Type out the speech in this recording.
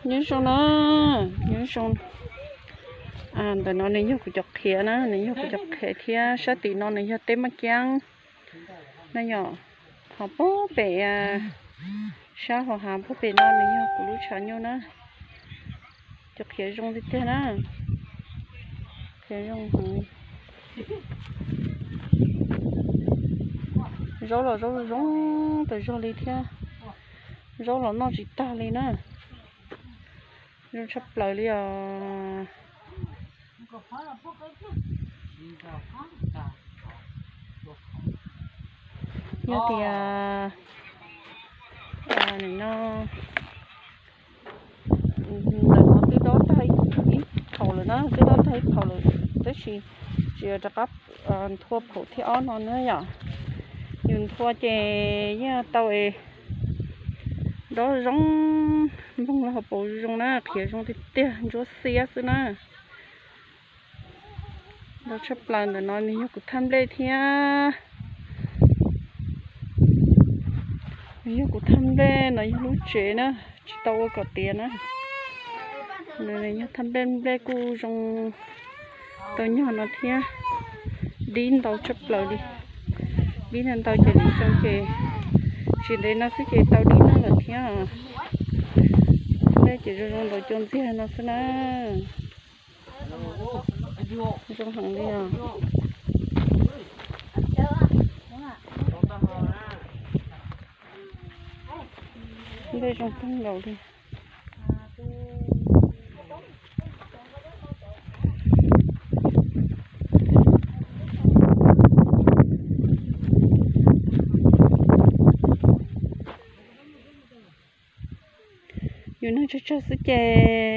Nyob zoo na, nyob zoo. Ntawm no nws yog kuv cov qhiav na, nws yog kuv cov qhiav thiab sab tim no nws yog teb maj kiab na yom. Ho puag pem sab hauv hav puag pem no nws yog kuv lub tshav nyuj na. Cov qhiav zoo tiag tiag na. Qhiav zoo heev. Zaub los zaub zoo tas zog li thiab. Zaub los noj tsis tag li na. Zoo tshaj plaws li os. Yog tias nim no ntawm no twb dob tag ib phaum lawm na, twb dob tag ib phaum lawm, tab sis tsis rov qab nthua phaum thib ob no na yom. Yus nthua ces yeej tau es dob zoo, nplooj los hauv paus zoo na, qhiav zoo tiag tiag, ntsuab xiab xwb na. Ntau tshaj plaws. Ntawm no nws yog kuv thaj nplej thiab. Nws yog kuv thaj nplej, no yog lub tsev na, tsis tau ua kom tiav na. Nws yog thaj nplej, nplej kuj zoo tau nyog no thiab. Dib ntau tshaj plaws li. Dib ntau ces lwm xyoo ces tsis ntev no xwb ces tau dib noj lawm thiab. Nplej ces zoo zoo nraum cua ntxiag no xwb na. Zoo heev li os. Nplej zoo kawg nkaus li. Yus neeg tsawg tsawg xwb ces